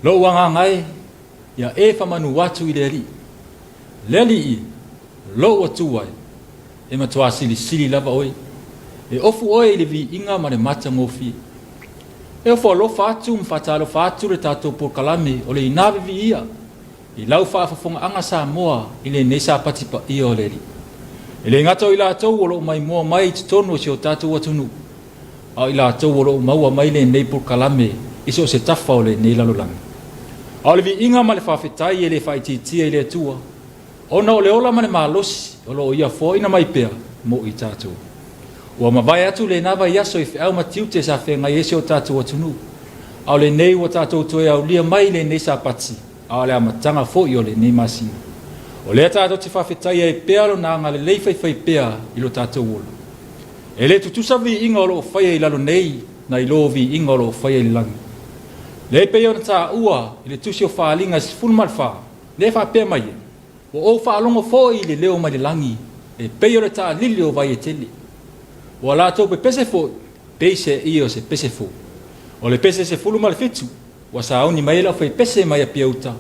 Lou agaga e, ia e famanu atu i le Alii. Le Alii, lou Atua e, e matua silisili lava oe. E ofu oe i le viiga ma le matagofie. E ofo alofa atu ma faatalofa atu le tatou polokalame o le Inā Viviia i lau faafofogaaga Samoa i lenei Sapati paia o le Alii. E le gata o i latou o lo o maimoa mai i totonu o si o tatou atunuu, a o i latou o lo o maua mai lenei polokalame i so o se tafa o lenei lalolagi. A o le viiga ma le faafetai e le faaitiitia i le Atua, ona o le ola ma le malosi o lo o Ia foaina mai pea mo i tatou. Ua mavae atu lena vaiaso i feau ma tiute sa feagai ai si o tatou atunuu, a o lenei ua tatou toe aulia mai i lenei Sapati, a o le amataga foi o lenei masina. O lea tatou te faafetai ai pea Lona agalelei faifaipea i lo tatou ola. E le tutusa viiga o lo o faia i lalo nei nai lo viiga o lo o faia i le lagi. Lea e pei ona taua i le tusi o Faaaliga 14, lea e faapea mai ai, Ua ou faalogo foi i le leo mai le lagi e pei o le taalili o vai e tele. Ua latou pepese foi pei seia o se pese fou. O le pese 17, Ua sauni mai ai le aufaipese mai Apia-uta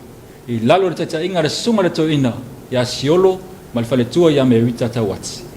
i lalo o le taitaiga a le Susuga i le Toeaina ia Siolo ma le faletua ia Merita Tauati.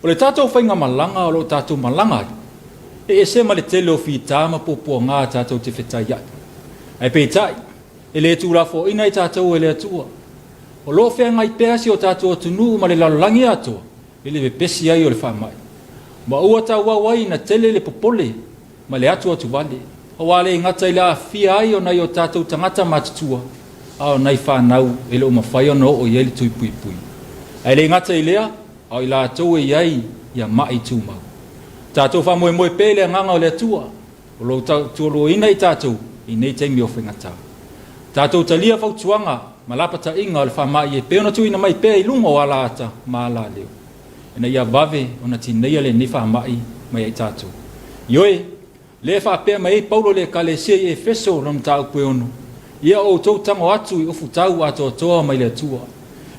O le tatou faigamalaga o lo o tatou malaga ai, e ese ma le tele o fita ma puapuaga tatou te fetaiai. Ae peitai, e le tuulafoaina i tatou e le Atua. O lo o feagai pea si o tatou atunuu ma le lalolagi atoa i le pepesi ai o le faamai. Ma ua tauau ai ina tele le popole ma le atuatuvale, aua le gata i le aafia ai o nai o tatou tagata matutua, a o nai fanau e le o mafai ona oo i ai le tui puipui. Ae le gata i lea, a o i latou e i ai ia ma'i tumau. Tatou faamoemoe pea i le agaga o le Atua, o lo o tautualuaina i tatou i nei taimi o faigata. Tatou talia fautuaga ma lapataiga o le faama'i e pei ona tuuina mai pea i luga o alaata ma alaleo, ina ia vave ona tineia lenei faama'i mai ia i tatou. Ioe, lea e faapea mai ai Paulo i le Ekalesia i Efeso lona mataupu e 6, Ia outou tago atu i ufutau atoatoa mai le Atua,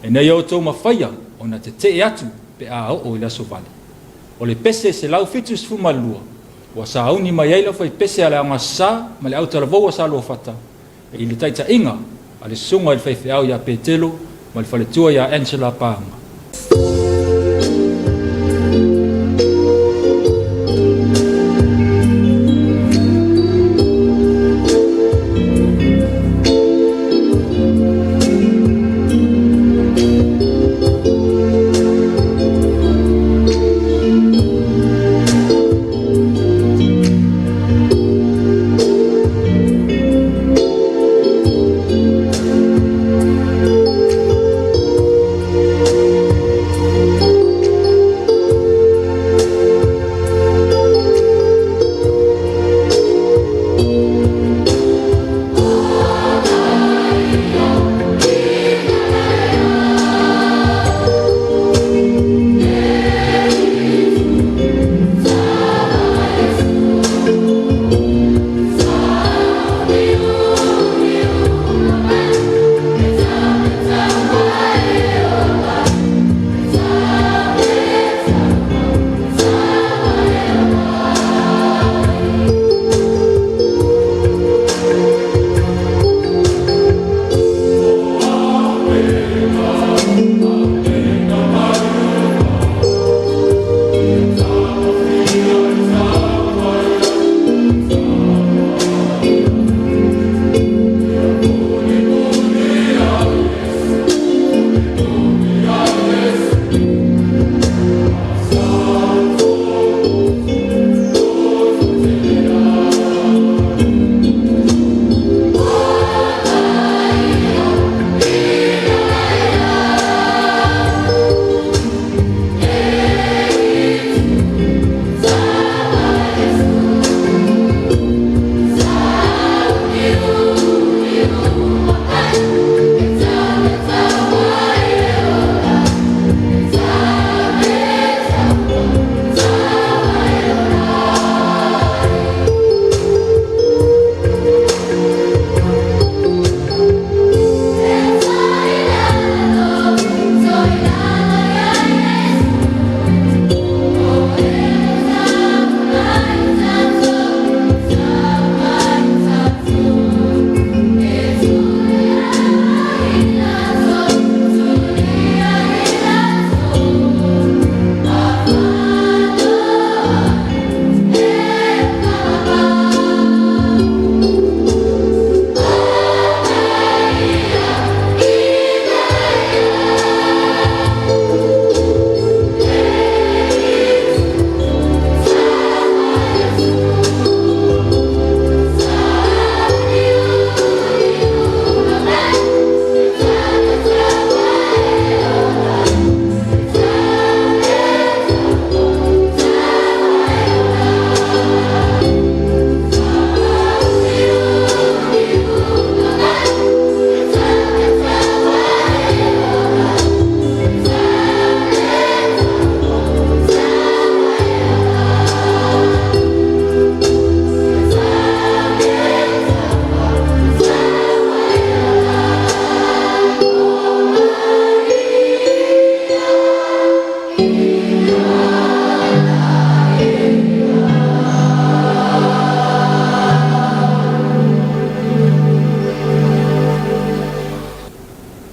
ina ia outou mafaia ona tetee atu pe a oo i le aso vale. O le pese 172, ua sauni mai ai le aufaipese a le Aoga Sa ma le Autalavou a Saluafata i le taitaiga a le Susuga i le Faifeau ia Petelo ma le faletua ia Angela Paaga.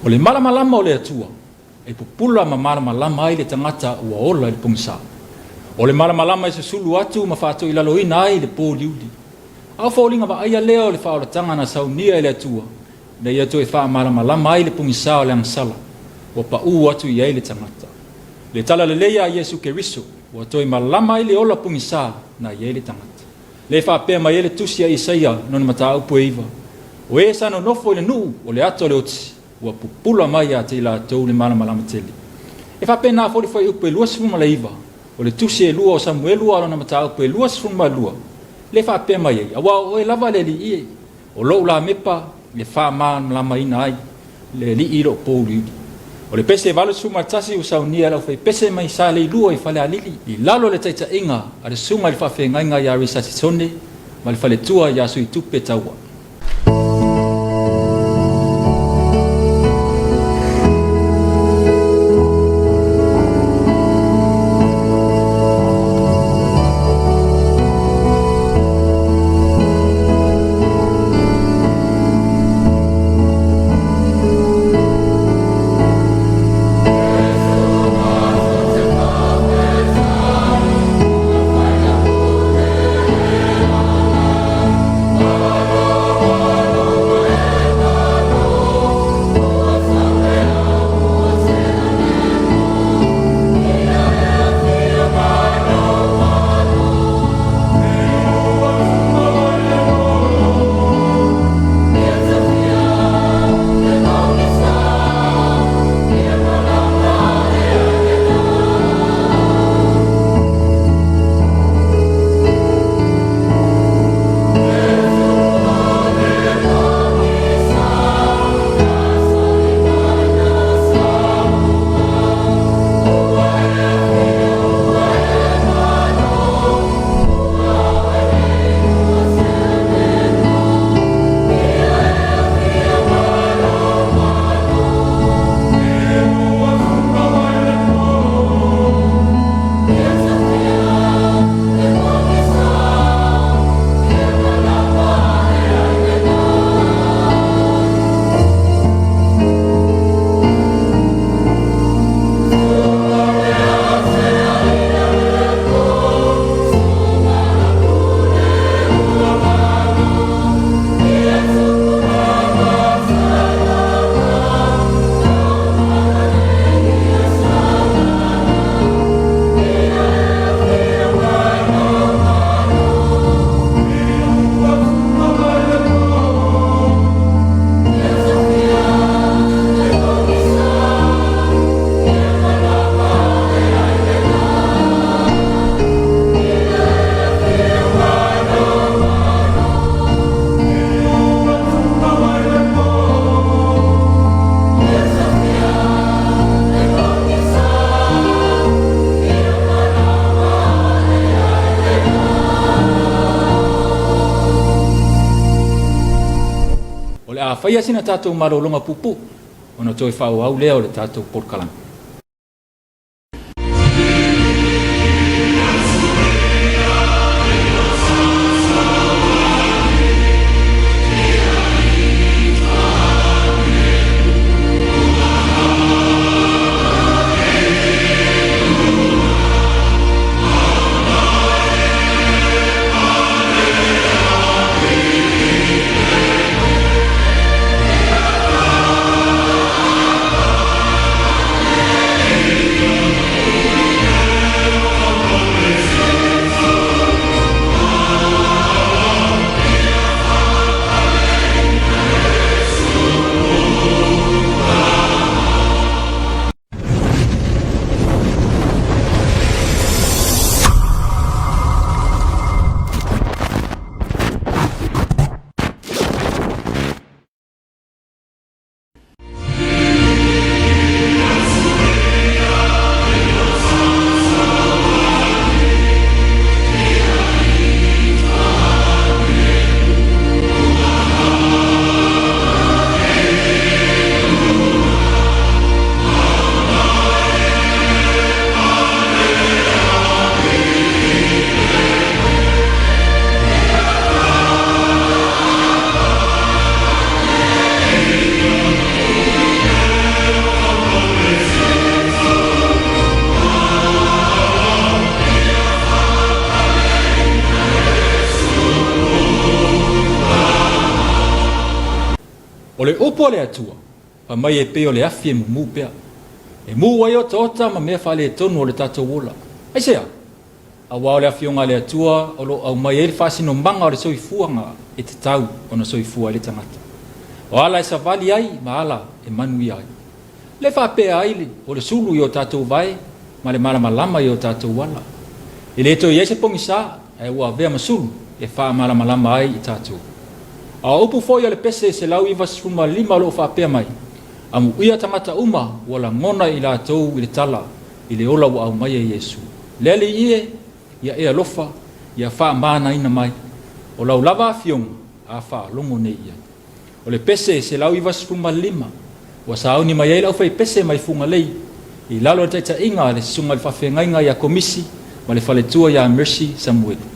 O le malamalama o le Atua e pupula ma malamalama ai le tagata ua ola i le pogisa. O le malamalama e susulu atu ma faatoilaloina ai le pōliuli. A o foliga vaaia lea o le faaolataga na saunia e le Atua ina ia toe faamalamalama ai le pogisa o le agasala ua paū atu i ai le tagata. Le talalelei a Iesu Keriso ua toe malama ai le ola pogisa na i ai le tagata. Lea e faapea mai ai le tusi a Isaia nona mataupu e 9, O e sa nonofo i le nuu o le ata o le oti, ua pupula mai ia te i latou le malamalama tele. E faapena foi le fuaiupu e 29 o le Tusi e lua o Samuelu a o lona mataupu e 22, lea e faapea mai ai, Aua o oe lava le Alii e, o lou lamepa e faamalamalamaina ai le Alii i lou pouliuli. O le pese 81 ua saunia e le aufaipese mai Saleilua i Falealili, i lalo o le taitaiga a le Susuga i le Faafeagaiga ia Risasisone ma le faletua ia Suitupe Taua. O le a faia sina tatou malologa puupuu ona toe faaauau lea o le tatou polokalame. O le upu a le Atua, fai mai e pei o le afi e mumu pea. E mu ai otaota ma mea faaletonu o le tatou ola. Aisea? Aua o le Afioga a le Atua o lo o aumai ai le faasinomaga o le soifuaga e tatau ona soifua ai le tagata. O ala e savali ai ma ala e manuia ai. Le faapea ai le, o le sulu i o tatou vae ma le malamalama i o tatou ala. E le toe i ai se pogisa, ae ua avea ma sulu e faamalamalama ai i tatou. A o upu foi a le pese 195 o lo o faapea mai, Amuia tagata uma ua lagona i latou i le tala i le ola ua aumaia e Iesu. Le Alii e, ia e alofa, ia faamanaina mai. O lau lava afioga, a faalogo nei i ai. O le pese 195, ua sauni mai ai le aufaipese mai Fugalei i lalo o le taitaiga a le Susuga i le Faafeagaiga ia Komisi ma le faletua ia Mercy Samueli.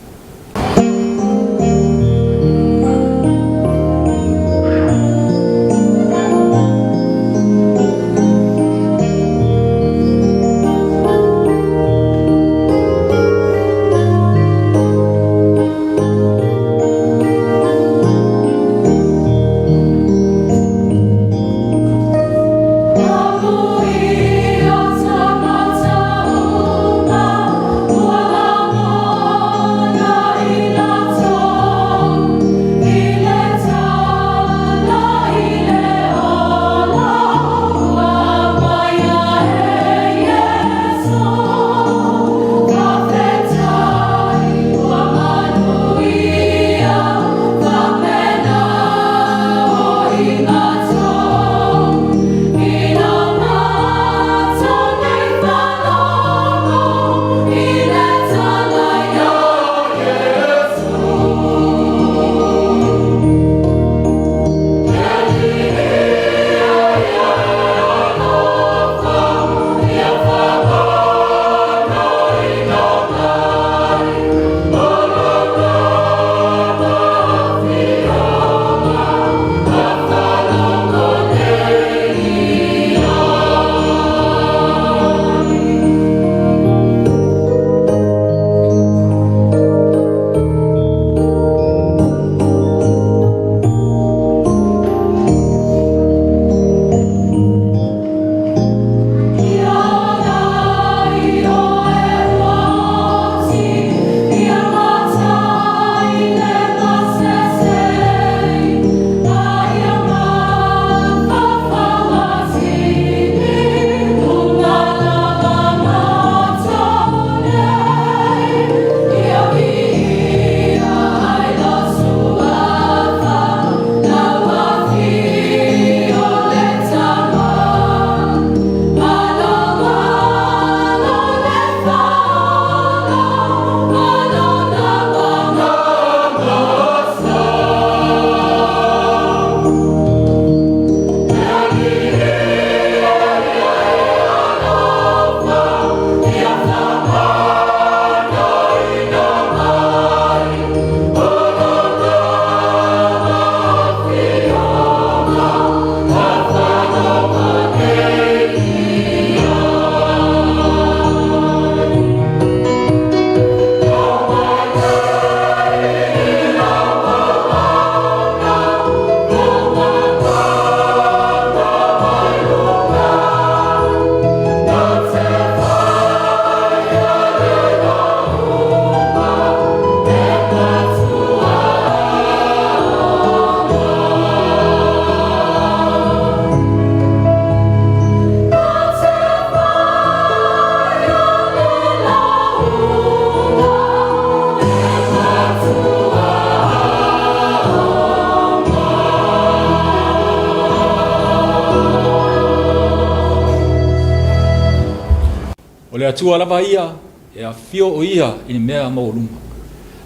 O le Atua lava ia, e afio o ia i le mea maualuga.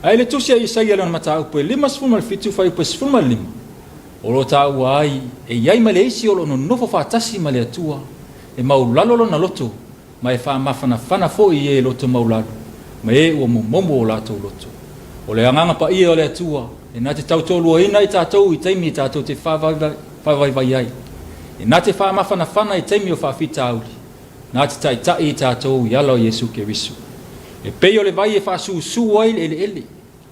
Ae i le tusi a Isaia i lana mataupu e 57 fuaiupu e 15, o lo o taua ai e i ai ma le isi o lo o nonofo faatasi ma le Atua, e maulalo lona loto ma e faamafanafana foi i e loto maulalo ma e ua momomo o latou loto. O le Agaga Paia o le Atua e na te tautoaluaina i tatou i taimi e tatou te faavaivai ai, e na te faamafanafana i taimi o faafitauli, na te taitai i tatou i ala o Iesu Keriso. E pei o le vai e faasusu ai le eleele,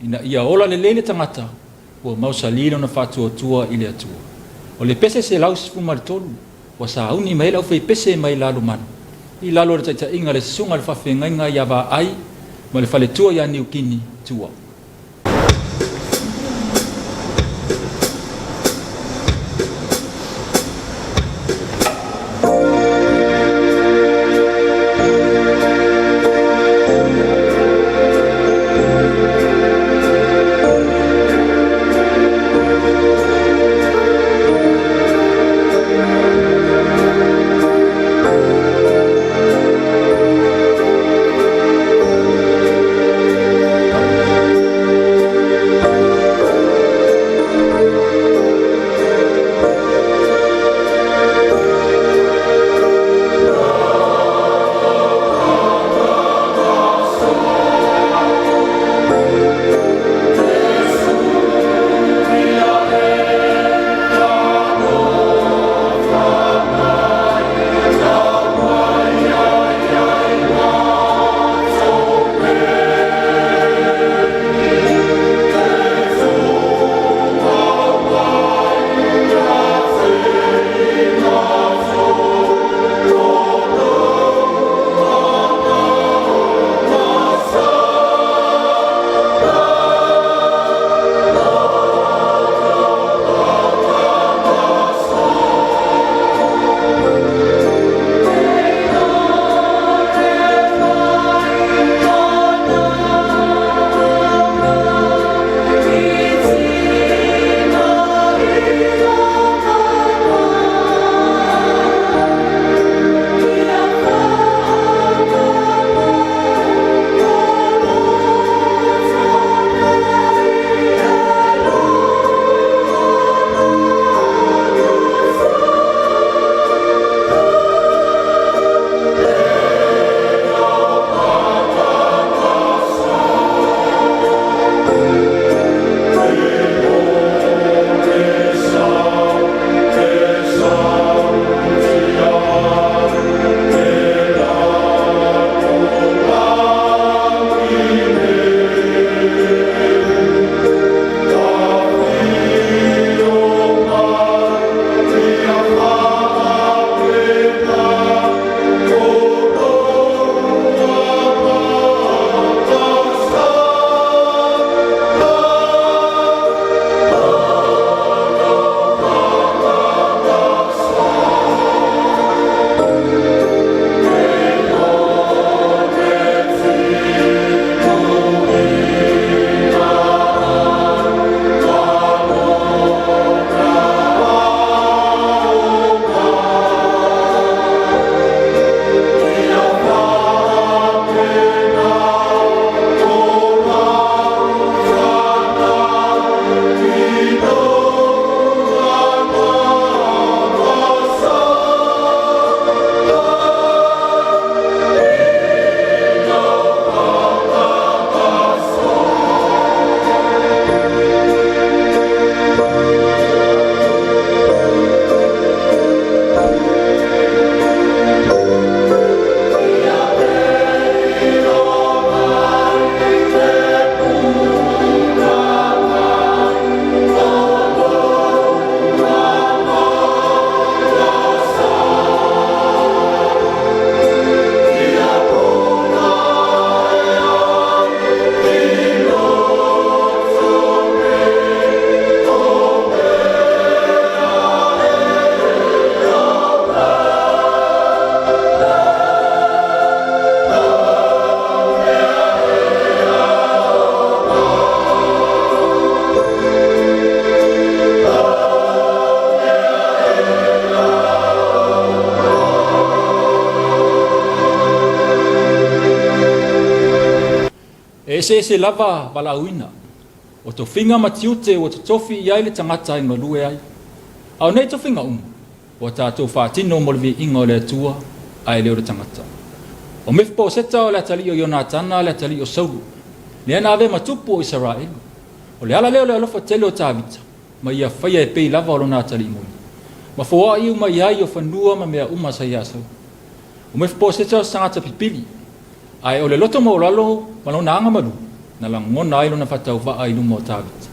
ina ia ola lelei le tagata, ua mausali lona faatuatua i le Atua. O le pese 113, ua sauni mai ai le aufaipese mai Lalomanu, i lalo o le taitaiga a le Susuga i le Faafeagaiga ia Vaai ma le faletua ia Niukini, Tua. E eseese lava valaauina, o tofiga ma tiute ua totofi i ai le tagata e galue ai. A o nei tofiga uma, ua tatou faatino mo le viiga o le Atua ae le o le tagata. O Mefiposeta o le atalii o Ionatana le atalii o Saulo, lea na avea ma tupu o Isaraelu. O le ala lea o le alofa tele o Tavita, ma ia faia e pei lava o lona atalii moni, ma foai uma i ai o fanua ma mea uma sa ia Saulo. O Mefiposeta o se tagata pipili, ae o le loto maualalo ma lona agamalu na lagona ai lona faatauvaa i luma o Tavita.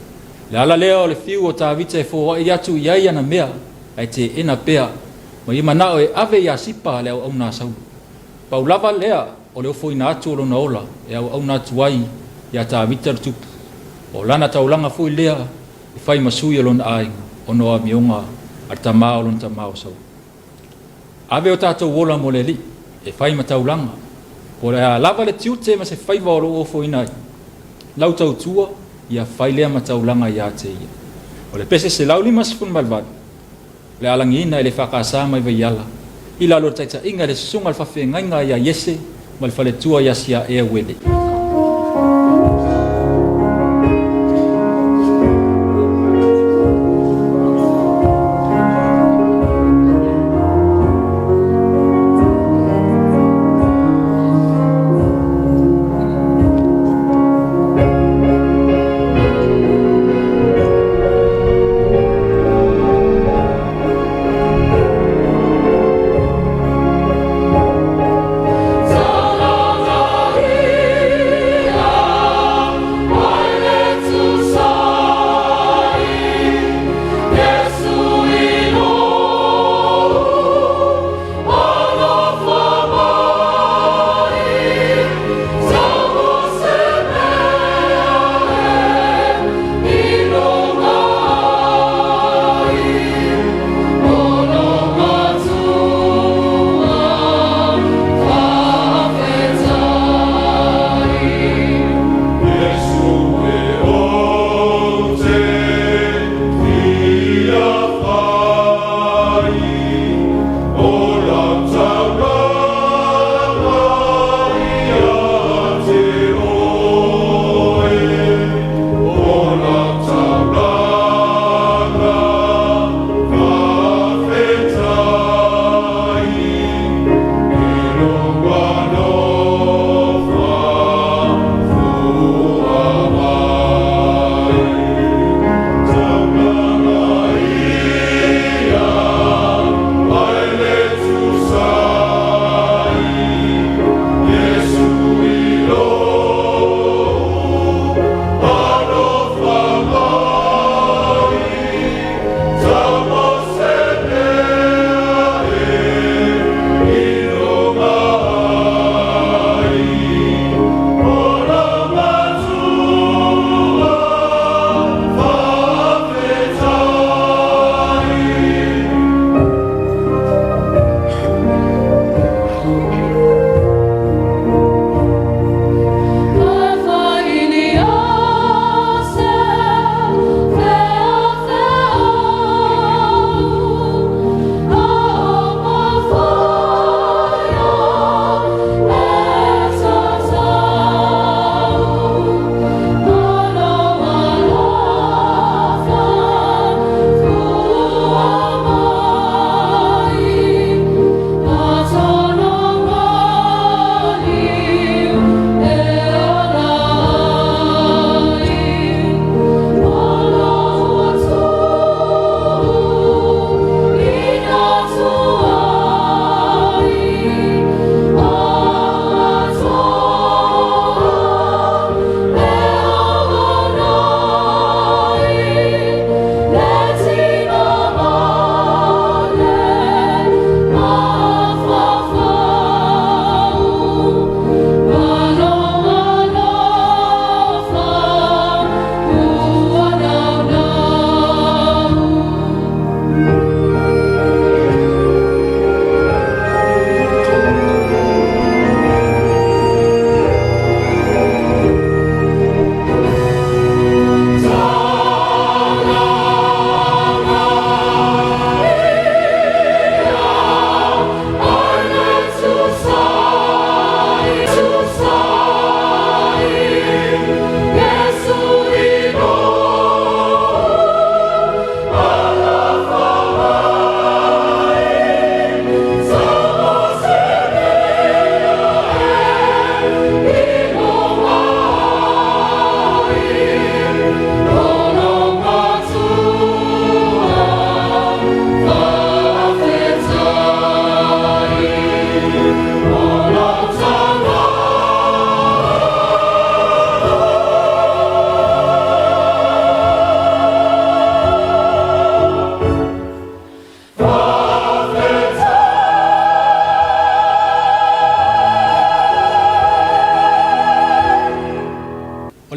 Le ala lea o le fiu o Tavita e foai atu i ai ana mea, ae teena pea, ma ia manao e ave ia Sipa le auauna a Saulo. Pau lava lea o le ofoina atu o lona ola e auauna atu ai ia Tavita le tupu. O lana taulaga foi lea e fai ma sui o lona aiga ona o amioga a le tama o lona tama o Saulo. Ave o tatou ola mo le Alii e fai ma taulaga, po o le a lava le tiute ma se faiva o lou ofoina ai lau tautua, ia fai lea ma taulaga ia te ia. O le pese 158, o le alagiina e le faakasa mai Vaiala, i lalo o le taitaiga i le susuga i le faafeagaiga ia Iese ma le faletua ia Siaea Uele.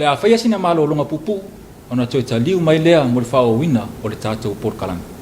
le a faia sina malologa puupuu ona toe taliu mai lea mo le faaauauina o le tatou polokalame.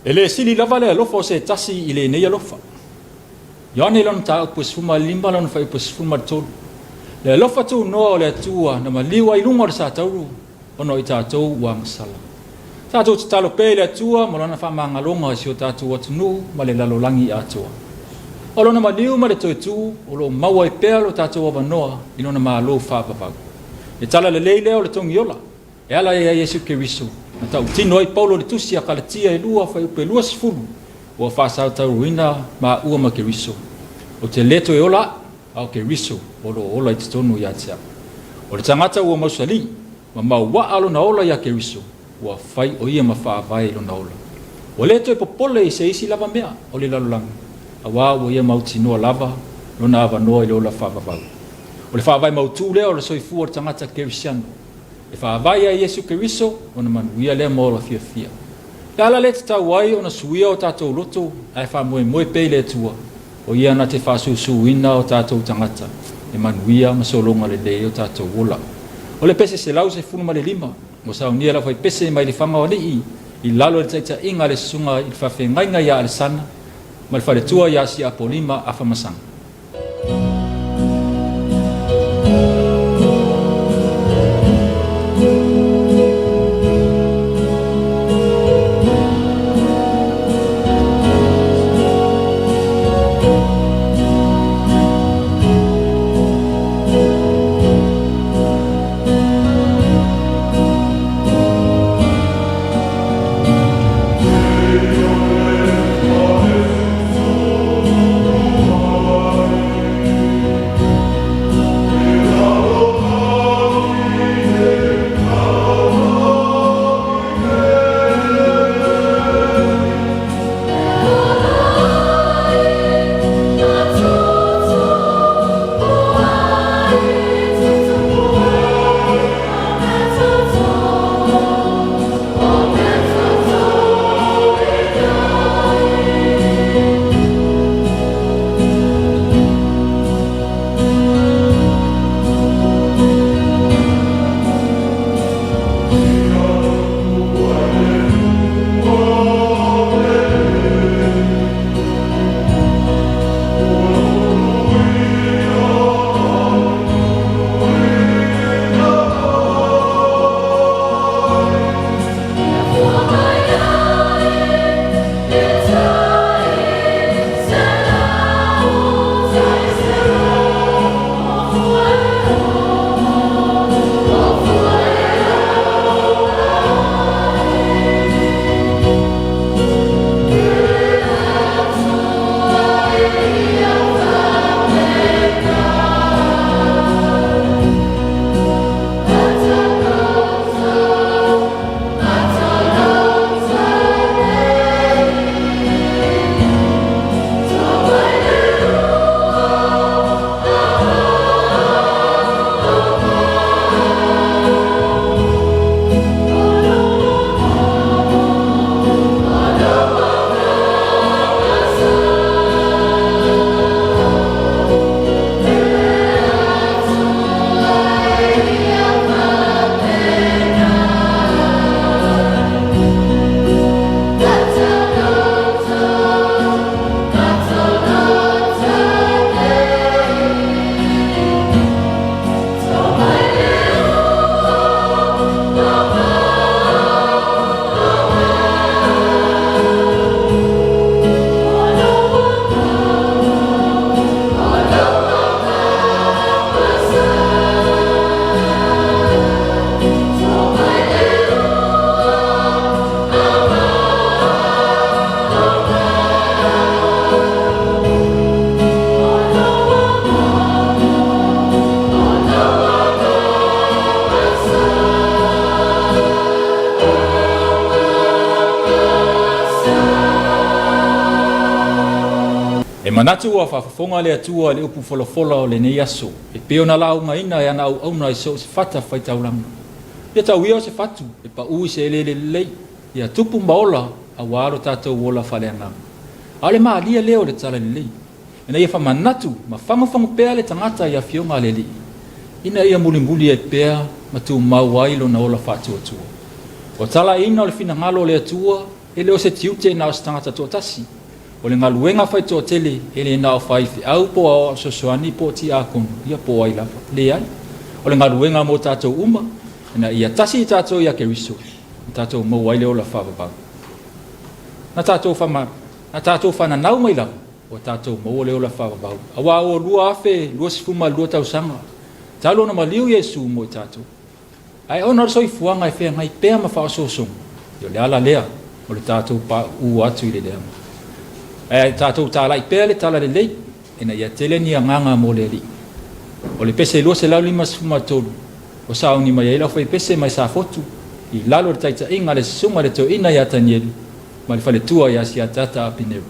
E le sili lava le alofa o se tasi i lenei alofa. Ioane lona mataupu e 15 lona fuaiupu e 13. Le alofa tunoa o le Atua na maliu ai i luga o le satauro ona o i tatou ua agasala. Tatou tatalo pea i le Atua ma lana faamagaloga i si o tatou atunuu ma le lalolagi atoa. O lona maliu ma le toe tu o lo o maua ai pea lo tatou avanoa i lona Malo faavavau. Le tala lelei lea o le togiola e ala ia Iesu Keriso na tautino ai Paulo i le tusi a Kalatia e 2 fuaiupu e 20 ua faasautauruina maua ma Keriso. Ou te le toe ola a'u, a o Keriso o lo o ola i totonu ia te a'u. O le tagata ua mausali ma maua'a lona ola iā Keriso, ua fai o ia ma faavae i lona ola. Ua le toe popole i se isi lava mea o le lalolagi, auā ua ia mautinoa lava lona avanoa i le ola faavavau. O le faavae mautū lea o le soifua o le tagata Kerisiano. E faavae iā Iesu Keriso ona manuia lea ma ola fiafia. Le ala lea e tatau ai ona suia o tatou loto ae faamoemoe pea i le Atua, o Ia na te faasusuina o tatou tagata e manuia ma sologa lelei o tatou ola. O le pese 115 ua saunia lau faipese mai le Fagaoalii i lalo i le taitaiga a le Susuga i le Faafeagaiga ia Alesana ma le faletua ia Siapolima Afamasaga. Manatu ua faafofoga le Atua i le upu folafola o lenei aso e pei ona laugaina e ana auauna i so o se fata faitaulaga. Ia tau ia o se fatu e pau i se eleele lelei, ia tupu ma ola aua lo tatou ola faaleagaga. A o le malie lea o le talalelei, ina ia faamanatu ma fagufagu pea le tagata i afioga a le Alii, ina ia mulimuli ai pea ma tumau ai lona ola faatuatua. O talaiina o le finagalo o le Atua e le o se tiute na o se tagata toatasi. O le galuega faitoatele e le na o faifeau po o aoao fesoasoani po o tiakono, ia po o ai lava. Leai. O le galuega mo tatou uma, ina ia tasi i tatou ia Keriso, ma tatou maua ai le ola faavavau. Na tatou, fama, na tatou fananau mai lava, ua tatou maua le ola faavavau. Aua ua 2022 tausaga, talu ona maliu Iesu mo i tatou. Ae ona o le soifuaga e feagai pea ma faaosoosoga, o le ala lea o le tatou pauu atu i le leaga. Ae tatou talai pea le talalelei, ina ia tele ni agaga mo le Alii. O le pese 253, ua sauni mai ai le aufaipese mai Safotu i lalo o le taitaiga a le susuga i le toeaina ia Tanielu ma le faletua ia Siatata Apineru.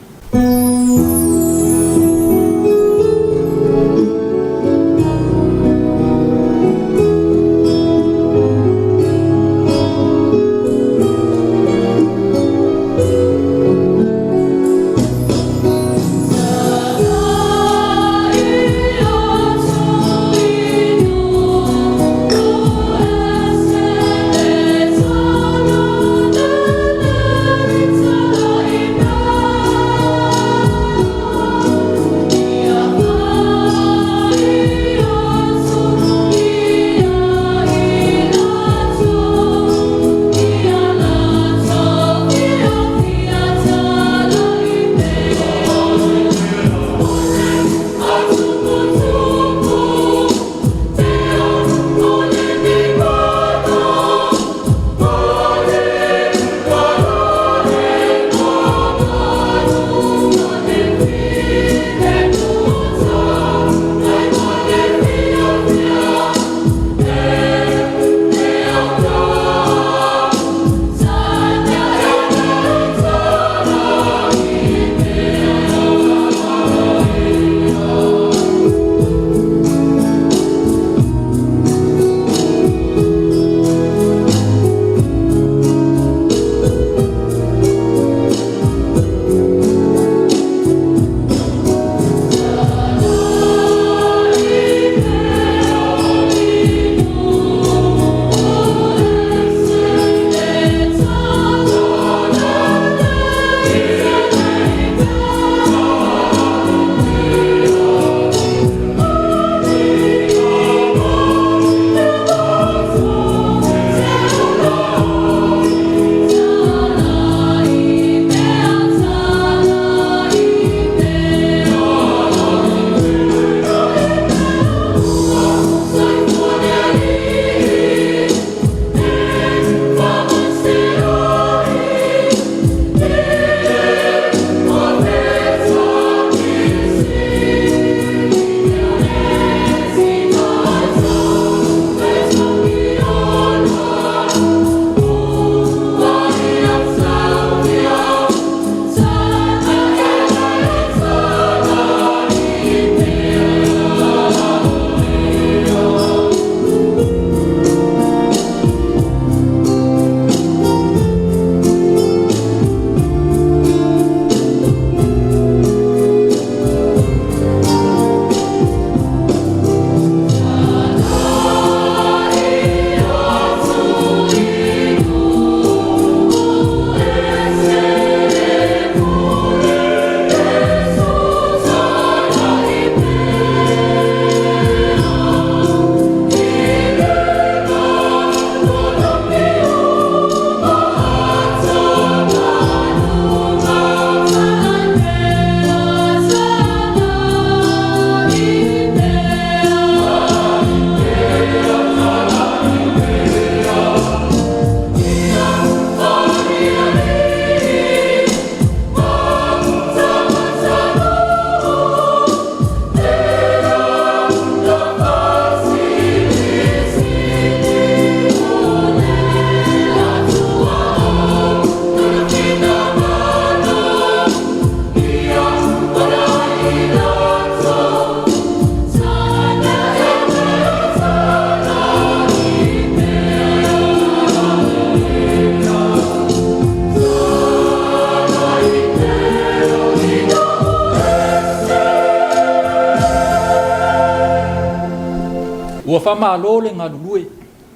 Ua faamalo le galulue,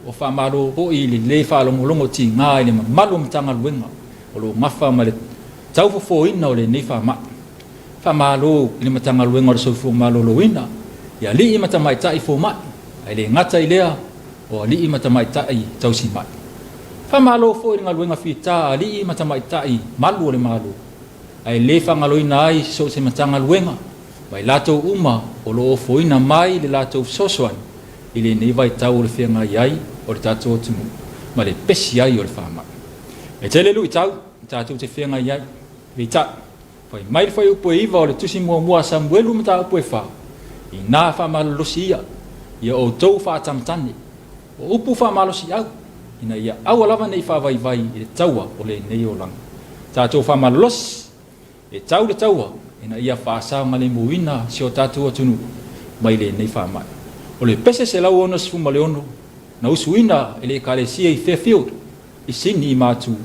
ua faamalo foi i le le faalogologo tiga i le mamalu o Matagaluega o lo o nafa ma le taufofoina o lenei faamai. Faamalo i le Matagaluega o le Soifua Maloloina, i alii ma tamaitai fomai, ae le gata i lea o alii ma tamaitai tausimai. Faamalo foi i le galuega fita a alii ma tamaitai malu o le Malo, ae le faagaloina ai so o se Matagaluega ma i latou uma o lo o ofoina mai le latou fesoasoani i lenei vaitau o le feagai ai o le tatou atunuu ma le pesi ai o le faamai. E tele luitau tatou te feagai ai, peitai, fai mai le fuaiupu e 9 o le Tusi Muamua a Samuelu mataupu e 4, Inā faamalolosi ia, ia outou faatamatane, o upu faamalosiau, ina ia aua lava ne i faavaivai i le taua o lenei olaga. Tatou faamalolosi, e tau le taua ina ia faasaogalemuina si o tatou atunuu mai lenei faamai. O le pese 166 na usuina e le Ekalesia i Fairfield, i Sini i Matu,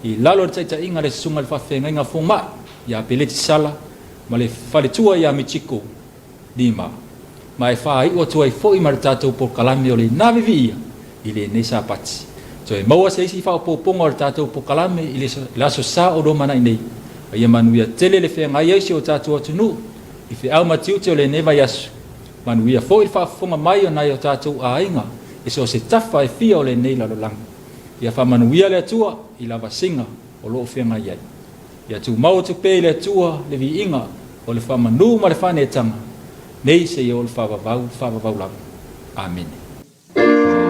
i lalo o le taitaiga a le Susuga i le Faafeagaiga Fomai ia Peleti Sala ma le faletua ia Michiko Lima, ma e faaiu atu ai foi ma le tatou polokalame o le Ina Viviia i lenei Sapati. Toe maua se isi faaopoopoga o le tatou polokalame i le Aso Sa o lumanai nei, a ia manuia tele le feagai ai si o tatou atunuu i feau ma tiute o lenei vaiaso. Manuia foi le faafofoga mai o nai o tatou aiga i so o se tafa e fia o lenei lalolagi. Ia faamanuia le Atua i lavasiga o lo o feagai ai. Ia tumau atu pea i le Atua le viiga o le faamanu ma le faaneetaga, nei seia oo i le faavavau faavavau lava. Amene.